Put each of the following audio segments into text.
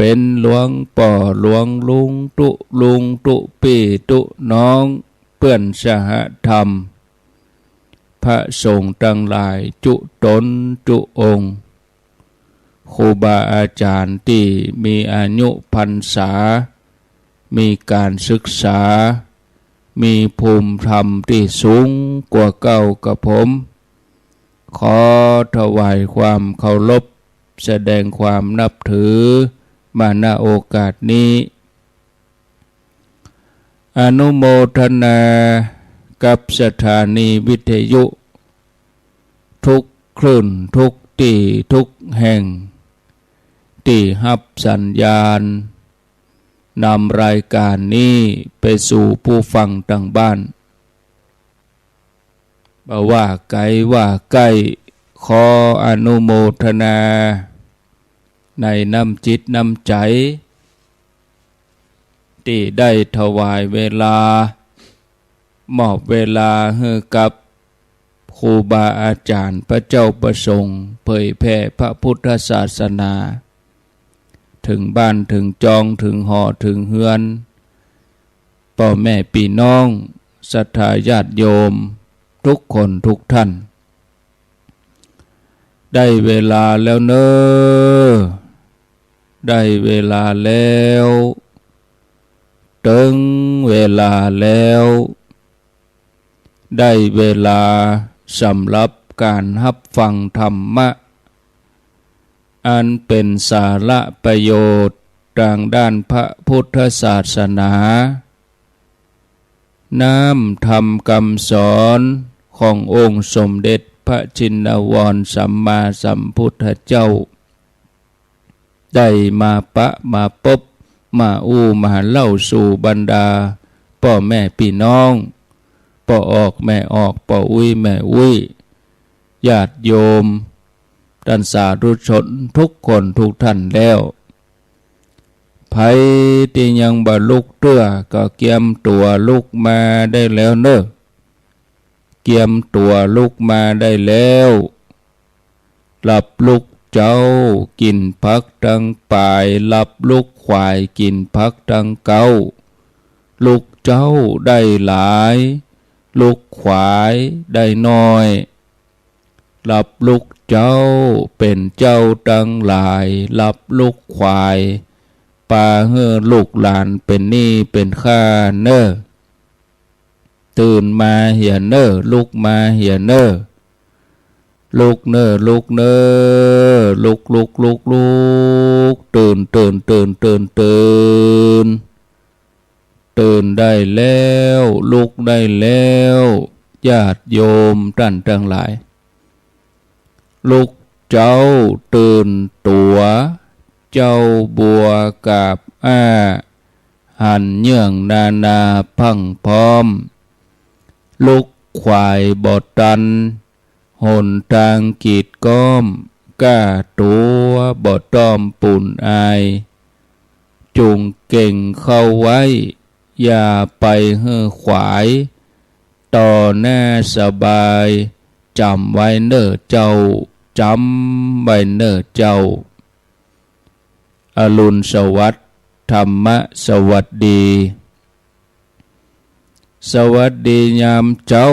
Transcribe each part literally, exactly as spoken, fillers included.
เป๋นหลวงป้อหลวงลุงตุ๊ลุงตุ๊ปี้ตุ๊น้อง เปื้อนสหธรรม พระสงฆ์ตังหลายจุ๊ต๋นจุ๊องค์ ครูบาอาจ๋ารย์ตี้มีอายุพรรษา มีก๋านศึกษา มีภูมิธรรมตี้สูงกว่าเก้ากระผม ขอถวายความเคารพ แสดงความนับถือ มา ณ โอกาสนี้ อนุโมทนากับสถานีวิทยุทุกคลื่น ทุกตี้ ทุกแห่ง ตี้ฮับสัญญาณ นำรายก๋านนี้ไปสู่ผู้ฟังตางบ้าน บ่ว่าไก๋ว่าใก้ ขออนุโมทนา ในน้ำจิตน้ำใจ๋ ตี้ได้ถวายเวลา มอบเวลาหื้อกับครูบาอาจ๋ารย์ พระเจ้าประสงค์ เผยแผ่พระพุทธศาสนา เถิงบ้านเถิงจอง เถิงหอเถิงเฮือน ป้อแม่ปี้น้อง ศรัทธาญาติโยม ทุกคนทุกท่าน ได้เวลาแล้วเน่อ ได้เวลาแล้ว เถิงเวลาแล้ว ได้เวลาสำหรับก๋านฮับฟังธรรมะ อันเป๋นสาระประโยชน์ตางด้านพระพุทธศาสนา น้ำธรรมกำสอนขององค์สมเด็จพระชินวรสัมมาสัมพุทธเจ้า ได้มาปะมาปบ มาอู้มาเล่าสู่บรรดาป้อแม่ปี้น้อง ป้อออกแม่ออก ป้ออุ๊ยแม่อุ๊ย ญาติโยม ต้านสาธุชนทุกคนทุกท่านแล้ว ใผตี้ยังบ่ลุกเตื้อ ก็เกียมตั๋วลุกมาได้แล้วเน่อ เกียมตั๋วลุกมาได้แล้ว หลับลุกเจ๊า กิ๋นผักตังป๋าย หลับลุกขวาย กิ๋นผักตังเก๊า ลุกเจ๊าได้หลาย ลุกขวายได้น้อย หลับลุกเจ๊าเป๋นเจ้าตังหลาย หลับลุกขวาย ปาหื้อลูกหลานเป๋นหนี้เป๋นค่าเน่อ ตื่นมาเหียเน่อ ลุกมาเหียเน่อ ลุกเน่อ ลุกเน่อ ลุก ลุก ลุก ลุก ตื่น ตื่น ตื่น ตื่น ตื่น ตื่นได้แล้ว ลุกได้แล้ว ญาติโยมต้านตังหลาย ลุกเจ๊าตื่นตั๋ว เจ๊าบัวกาบอ้า หันเยื่องนานาพรั่งพร้อม ลุกขวายบ่ตัน หนตางกีดก๊อม ก้าตั๋วบ่ต้อมปูนอาย จุ่งเก่งเข้าไว้ อย่าไปหื้อขวาย ต่อหน้าสบาย จ๋ำไว้เน่อเจ้า จ๋ำไว้เน่อเจ้า อรุณสวัสดิ์ ธรรมะสวัสดี สวัสดียามเจ๊า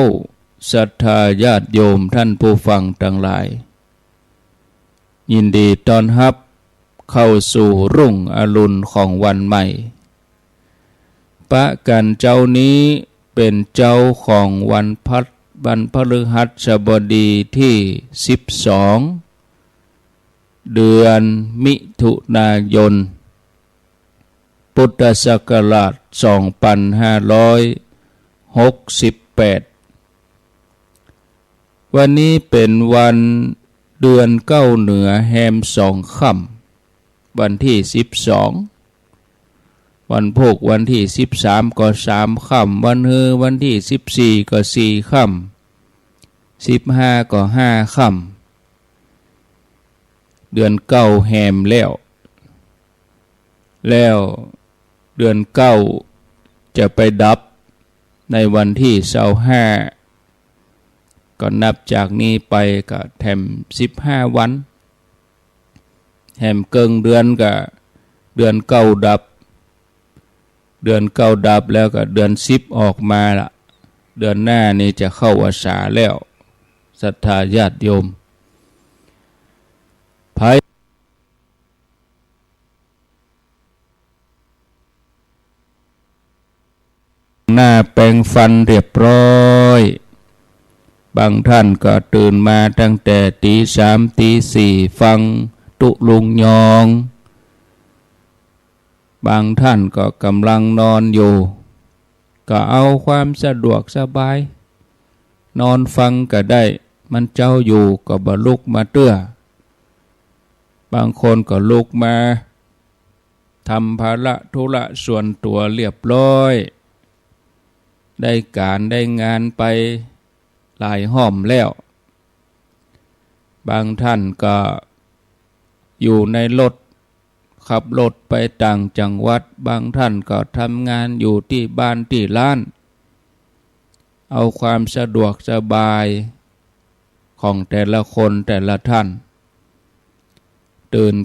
ศรัทธาญาติโยมต้านผู้ฟังตังหลาย ยินดีต้อนฮับเข้าสู่รุ่งอรุณของวันใหม่ ปะกั๋นเจ๊านี้เป๋นเจ๊าของวันพัด วันพฤหัสบดีตี้สิบสอง เดือนมิถุนายน พุทธศักราชสองปันห้าร้อยหกสิบแปด วันนี้เป๋นวันเดือนเก๊าเหนือแฮมสองค่ำ วันตี้สิบสอง วันพูกวันตี้สิบสามก็สามค่ำ วันฮือวันตี้สิบสี่ก็สี่ค่ำ สิบห้าก็ห้าค่ำ เดือนเก๊าแฮมแล้ว แล้วเดือนเก๊าจะไปดับในวันตี้ซาวห้า ก็นับจากนี้ไปก็แถมสิบห้าวัน แฮมเกิ่งเดือนก็ เดือนเก้าดับ เดือนเก้าดับแล้วก็เดือนสิบออกมาละ เดือนหน้านี่จะเข้าพรรษาแล้ว ศรัทธาญาติโยม ไผ หน้าแปรงฟันเรียบร้อย บางท่านก็ตื่นมาตั้งแต่ตีสามตีสี่ฟังตุ๊ลุงยอง บางท่านก็กำลังนอนอยู่ ก็เอาความสะดวกสบาย นอนฟังก็ได้ มันเจ๊าอยู่ก็บ่ลุกมาเตื้อ บางคนก็ลุกมา ทำภาระธุระส่วนตั๋วเรียบร้อย ได้ก๋านได้งานไปหลายฮ่อมแล้ว บางท่านก็อยู่ในรถ ขับรถไปต่างจังหวัด บางท่านก็ทำงานอยู่ตี้บ้านตี้ร้าน เอาความสะดวกสบายของแต่ละคนแต่ละท่าน ตื่น